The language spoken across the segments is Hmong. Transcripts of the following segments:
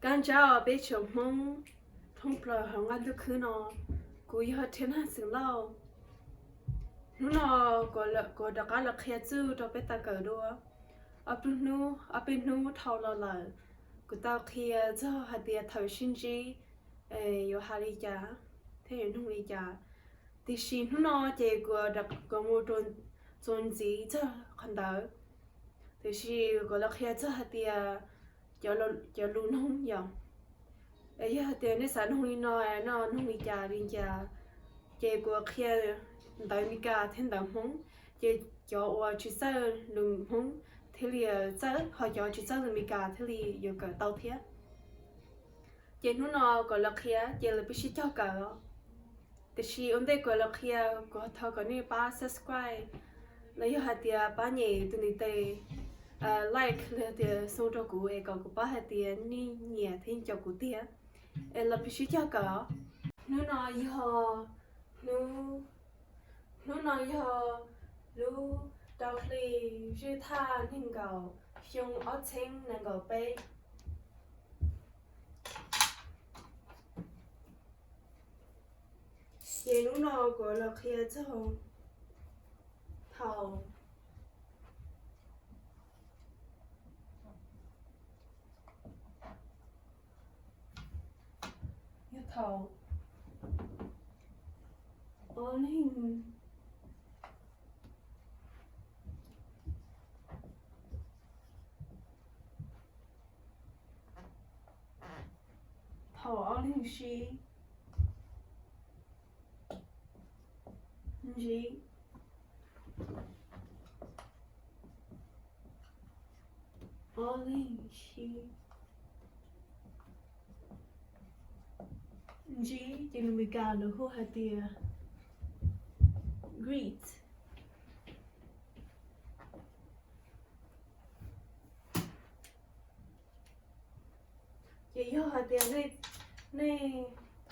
Kab ntsa os peb tsoom Hmoob thoob plaws hauv nqaj ntuj khwb no, kuv yog Rhiab Nag Xeem Lauj. Hnub no kuv rov qab los qhia txuj rau peb tau kawm dua. Ob peb hnub, ob peb hnub dhau los lawm, kuv tau qhia txog hais tias thaum sib ntsib yuav hais li cas thiab yuav nug li cas. Tiam sis hnub no ces kuv mus txuas ntxiv txog qhov ntawd, tiam sis kuv los qhia txog hais tias cov lus noog yom. Es yog hais tias nej xav noog li no, no noog li cas li cas, ces kuv qhia ntawv Meskas thiab ntawv Hmoob, ces cov uas tsis txawj lus Hmoob thiaj li txawj, ho cov tsis txawj lus Meskas thiaj li yuav kawm tau thiab. Ces hnub no kuv los qhia ces los peb sib cog kawm. Tiam sis ua ntej kuv los qhia, kuv thov kom nej pab subscribe los yog hais tias pab nyem tus ntiv tes like los tias xoo rau kuv es kom kuv paub hais tias nej nyiam thiab caum kuv tiag. Es los peb sib cog kawm. Hnub no yog, hnub, hnub no yog lub rau hli zij thaj nees nkaum xyoo ob txhiab nees nkaum peb. Ces hnub no kuv los qhia txog thaum, yog thaum ob leeg, thaum ob leeg sib ntsib, ob leeg sib ntsib ces lus Meskas lawv hu hais tias greet. Ces yog hais tias nej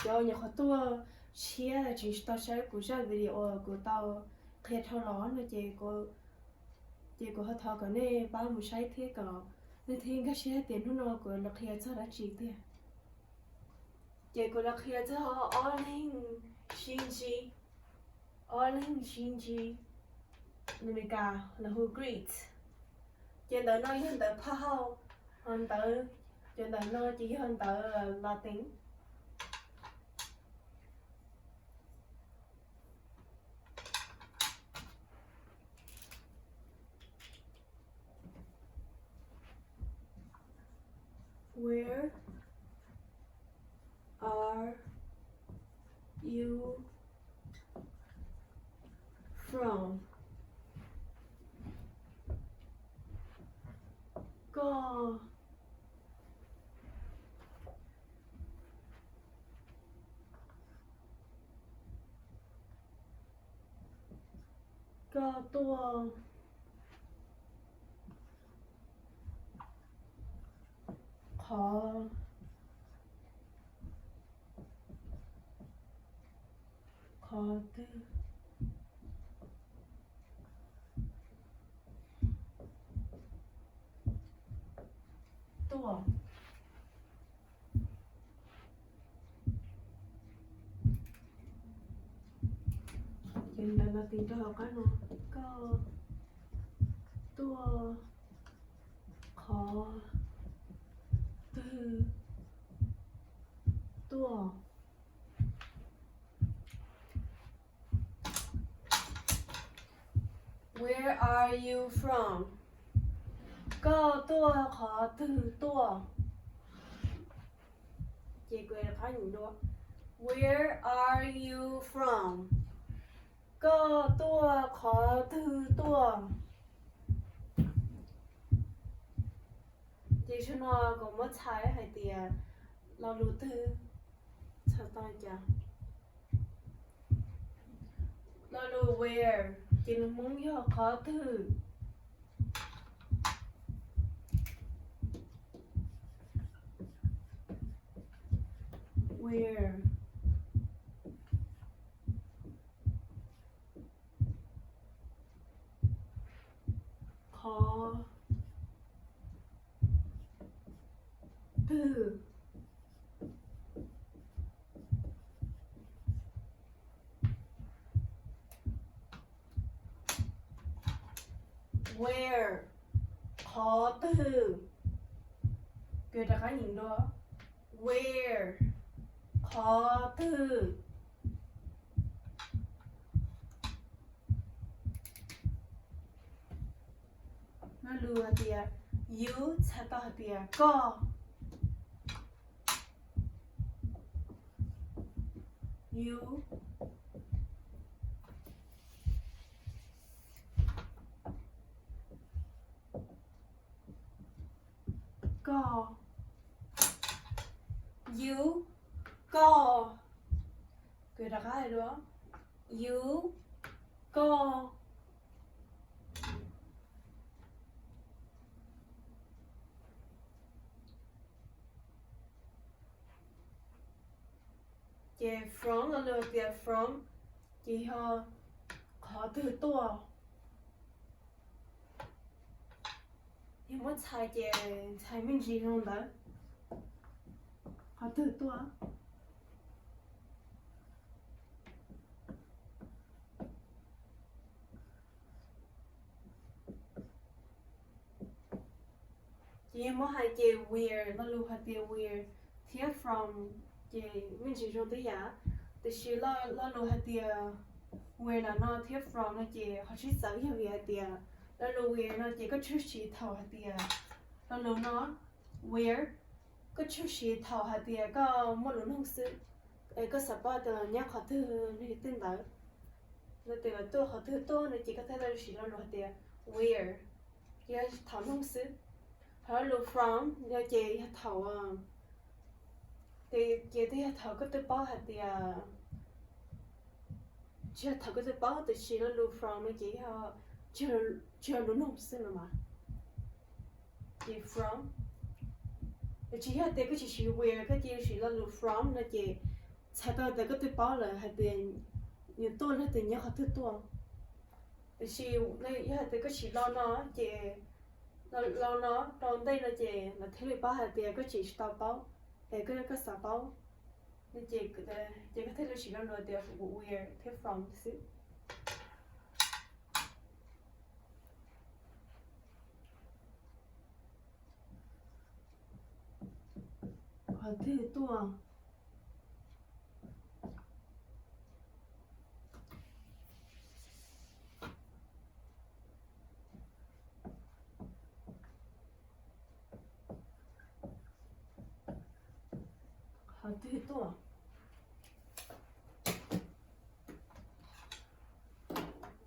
cov nyuam qhuav tuaj tshiab tsis tau saib kuv zaj video kuv tau qhia dhau los no ces, ces kuv ho thov kom nej pab mus saib thiab kom nej thiaj nkag siab tias hnub no kuv los qhia txog dab tsi tiag. Ces kuv los qhia txog ob leeg sib ntsib, ob leeg sib ntsib, lus Meskas lawv hu greet. Ces ntawv no yog ntawv phaj hauj, ho ntawv, ces ntawv no ces yog ntawv Latin. Where are you from? Koj, koj tuaj qhov qhov twg tuaj? Ces ntawv no tis rau hauv qab no, koj tuaj qhov twg tuaj? Where are you from? Koj tuaj qhov twg tuaj? Ces kuv qab dua, Where are you from? Koj tuaj qhov twg tuaj? Ces saum no kuv muab txhais hais tias lo lus twg txhais tau li cas. Lo lus where ces lus Hmoob yog qhov twg. Where. Qhov twg. Where, qhov twg. Kws rov qab nyeem dua. Where, qhov twg. Lo lus hais tias you txhais tau hais tias koj. You, koj. You, koj. Kws rov qab hais dua. You, koj. Ces from, lo lus hais tias from ces yog qhov twg tuaj. Yog muab txhais ces txhais me ntsis zoo ntawd, qhov twg tuaj. Ces yog muab hais ces where, lo lus hais tias where thiab from ces me ntsis zoo tib yam, tiam sis lo lus hais tias where ntawm no thiab from no ces qhov sib txawv yog vim hais tias lo lus where no ces koj tshwj siv thaum hais tias lo lus no, where, koj tshwj siv thaum hais tias koj muaj lus nug xwb, es koj xav paub tias nyob qhov twg no yog tej ntawd, no tias lawv tuaj qhov twg tuaj no ces koj thiaj li siv lo lus hais tias where, yog thaum nug xwb. Ho lo lus from no ces yog thaum, ces twb yog thaum koj twb paub hais tias, tsis yog thaum koj twb paub tiam sis lo lus from no ces yog tsis yog lus nug xwb no mas. Ces from, tsis yog tias koj tsis siv where koj cia li siv lo lus from no ces txhais tau tias koj twb paub lawm hais tias nws tuaj los tias nyob qhov twg tuaj. Tiam sis yog hais tias koj siv lo no ces, lo no rau ntej no ces lawv thiaj li paub hais tias koj tseem tsis tau paub, es koj, koj xav paub, ces, ces koj thiaj li siv lo lus tias where thiab from xwb. Qhov twg tuaj. Qhov twg tuaj.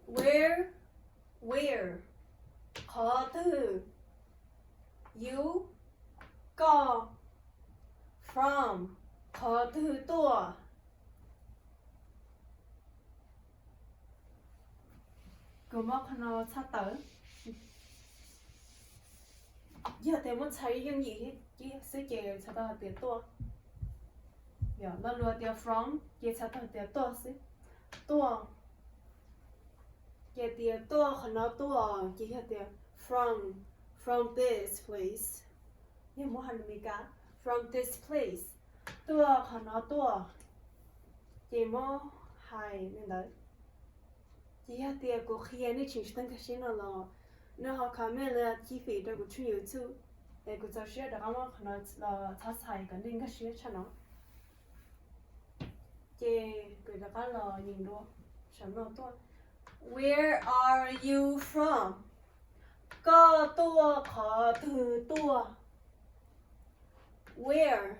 Where, where, qhov twg. You, koj. From, qhov twg tuaj. Kuv muab qhov no txhais tawm. Yog tias muab txhais yooj yim xwb ces txhais tau hais tias tuaj. Lo lus tias from ces txhais tau hais tias tuaj xwb. Tuaj. Ces tias tuaj qhov no tuaj ces yog tias from, from this place. Yog muab hais lus Meskas, from this place, tuaj qhov no tuaj. Ces muab hais li ntawd. Ces yog tias kuv qhia nej tseem tsis tau nkag siab no los nej ho comment los cib fim rau kuv tshooj YouTube, es kuv txaus siab rov qab muab qhov no los txhob txhais kom nej nkag siab tshaj no. Ces kuv rov qab los nyeem dua saum no tuaj. Where are you from? Koj tuaj qhov twg tuaj? Where,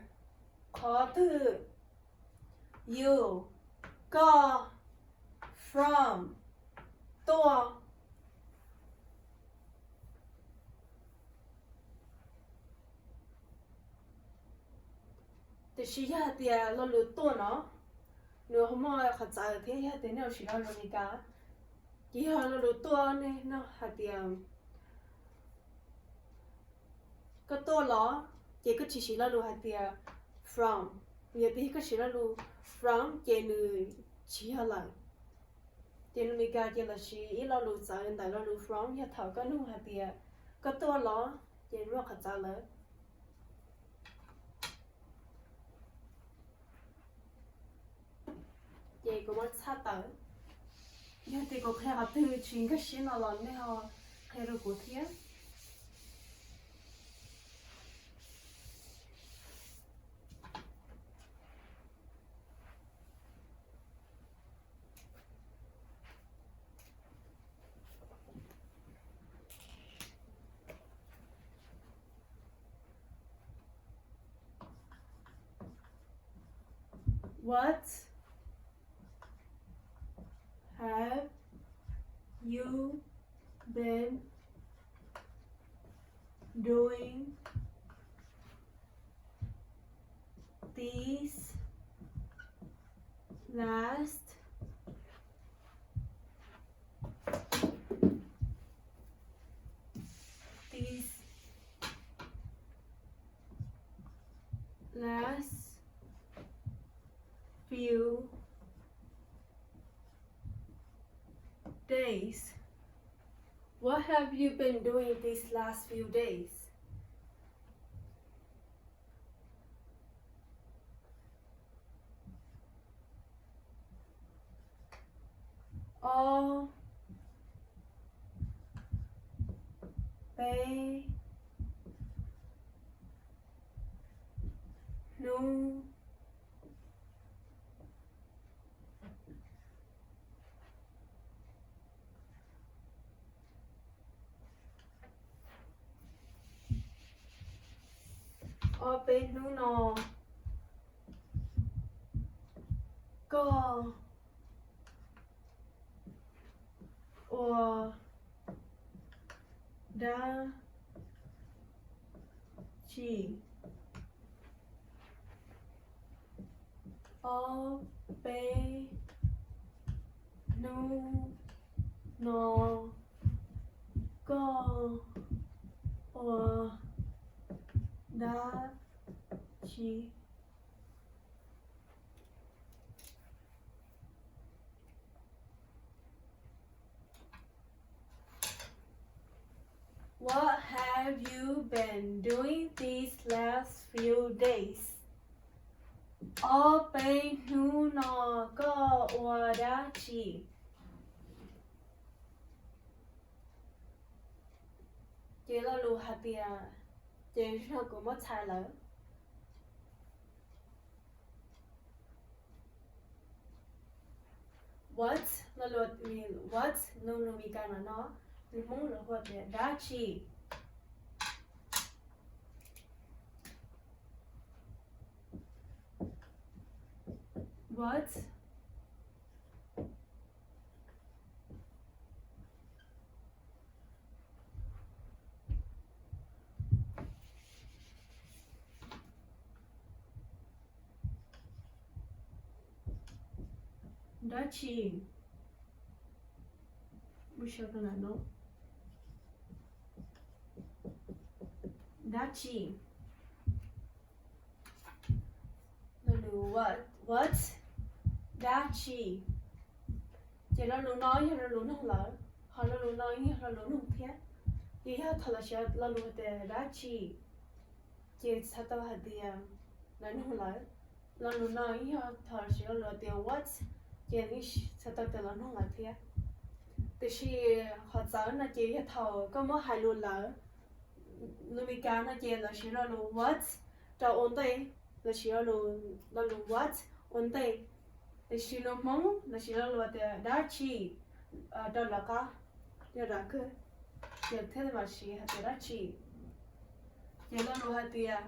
qhov twg. You, koj. From, tuaj. Tiam sis yog hais tias lo lus tuaj no nws ho muaj qhov txawv thiab, yog tias nej ua siv lo lus Meskas, ces yog lo lus tuaj ne no hais tias koj tuaj los, ces koj tsis siv lo lus hais tias from. Yog tias koj siv lo lus from ces nws tsis yog lawm. Ces lus Meskas ces lawv siv ib lo lus txawv ntawm lo lus from yog thaum koj nug hais tias koj tuaj los, ces muaj qhov txawv lawm. Ces kuv muab txhais tawm. Yog tias kuv qhia qhov twg tsis nkag siab no los nej ho qhia rau kuv thiab. What have you been doing these last these last few days? What have you been doing these last few days? Ob peb hnub Ob peb hnub no koj ua dab tsi? Ob peb hnub no koj ua dab tsi? What have you been doing these last few days? Ob peb hnub no koj ua dab tsi? Ces lo lus hais tias, ces no kuv muab txhais lawm. What, lo lus what, lo lus Meskas no no, lus Hmoob lus hu tias dab tsi. What? Dab tsi? Dab tsi? Lo lus what, what, dab tsi? Ces lo lus no yog lo lus noog lawm, ho lo lus no yog lo lus noog thiab. Ces yog thaum lawv siv lo lus hais tias dab tsi, ces txhais tau hais tias lawv noog lawm. Lo lus no yog thaum siv lo lus tias what, ces txhais tau tias lawv noog lawm thiab. Tiam sis qhov txawv no ces yog thaum koj muab hais lus lawv, lus Meskas no ces lawv siv lo lus what rau ua ntej, lawv siv lo lus what ua ntej. Tiam sis lus Hmoob lawv siv lo lus tias dab tsi rau lawv qab, yog dab kawg, ces thiaj mam siv hais tias dab tsi. Ces lo lus hais tias,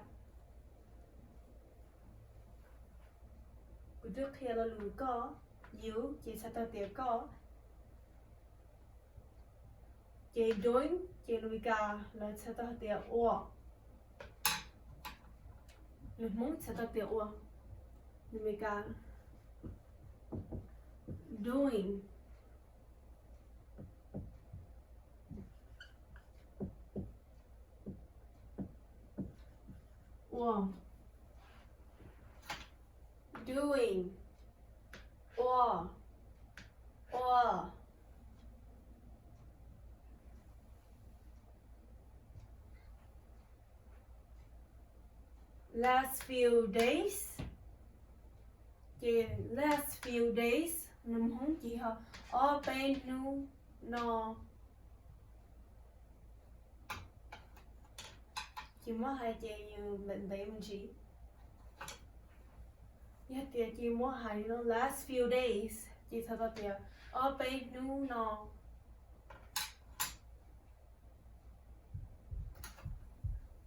kuv twb qhia lo lus koj, you, ces txhais tau tias koj. Ces doing ces lus Meskas lawv txhais tau hais tias ua. Lus Hmoob txhais tau tias ua. Lus Meskas, doing. Ua. Doing. Ua. Ua. Last few days. Ces last few days, lus Hmoob ces yog ob peb hnub no. Ces muab hais ces yus ntev ntev me ntsis. Yog tias ces muab hais li no last few days ces txhais tau tias ob peb hnub no.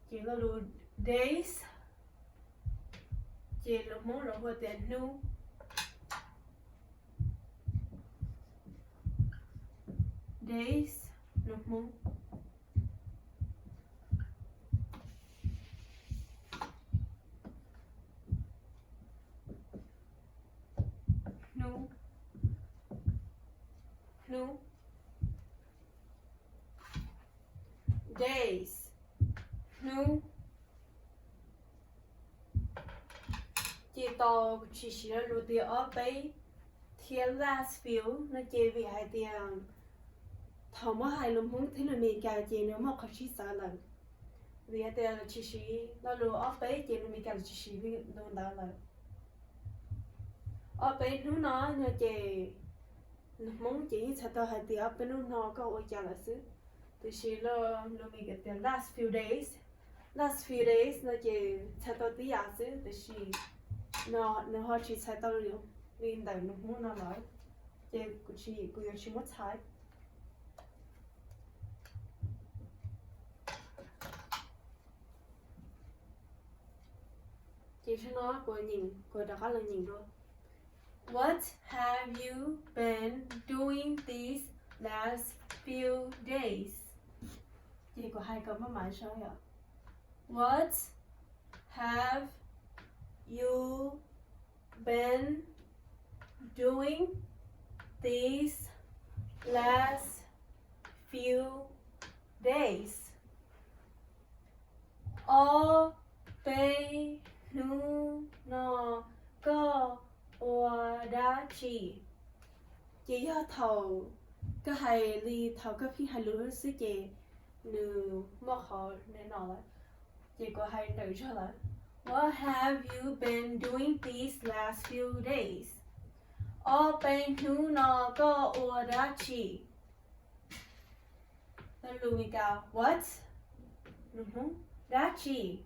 Ces lo lus days ces lus Hmoob lawv hu tias hnub. Days, lus Hmoob. Hnub, hnub. Days, hnub. Ces tau tsis siv lo lus tias ob peb thiab last few no ces vim hais tias thaum muab hais lus Hmoob thiab lus Meskas ces nws muaj qhov sib txawv lawm. Vim hais tias lawv tsis siv lo lus ob peb ces lus Meskas lawv tsis siv li lus ntawd lawm. Ob peb hnub no no ces lus Hmoob ces yeej txhais tau hais tias ob peb hnub no koj ua cas lawm xwb. Tiam sis lus Meskas tias last few days, last few days no ces txhais tau tib yam xwb, tiam sis no nws ho tsis txhais tau li ntawm lus Hmoob no lawm. Ces kuv tsis, kuv yuav tsis muab txhais. Ces no kuv, kuv rov qab los nyeem dua. What have you been doing these last few days? Ces kuv hais kom maj mam saib yom. What have you been doing these last few days? Ob peb hnub no koj ua dab tsi? Ces yog thaum koj hais li thaum koj pheej hais lus xwb ces nws muaj qhov no lawm. Ces kuv hais ntawm zog lawm. What have you been doing these last few days? Ob peb hnub no koj ua dab tsi? Lus Meskas what, lus Hmoob dab tsi,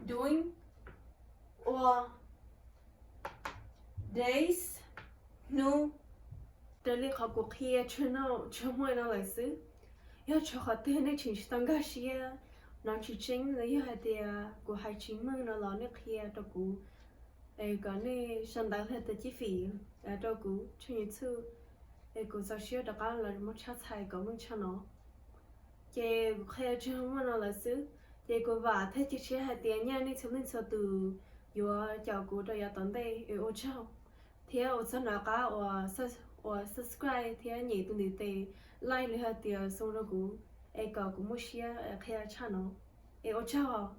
doing ua, days hnub. Raws li qhov kuv qhia tsuag no, tsuag muaj no lawm xwb. Yog tshuav qhov twg nej tseem tsis tau nkag siab, hnov tsis tseeb los yog hais tias kuv hais tsis meej no los nej qhia rau kuv, es kom nej sau ntawv los yog tias cib fim rau kuv tshooj YouTube, es kuv txaus siab rov qab los muab tshaj txhais kom meej tshaj no. Ces kuv qhia tsuag muaj no lawm xwb. Ces kuv vam thiab cia siab hais tias nyaj nej txhua leej txhua tus yuav caum kuv rau yav tom ntej, es ua tsaug thiab ua tsaug rov qab uas subscribe thiab nyem tus ntiv tes like los yog tias xoo rau kuv, es kom kuv muaj siab qhia tshaj no. Es ua tsaug.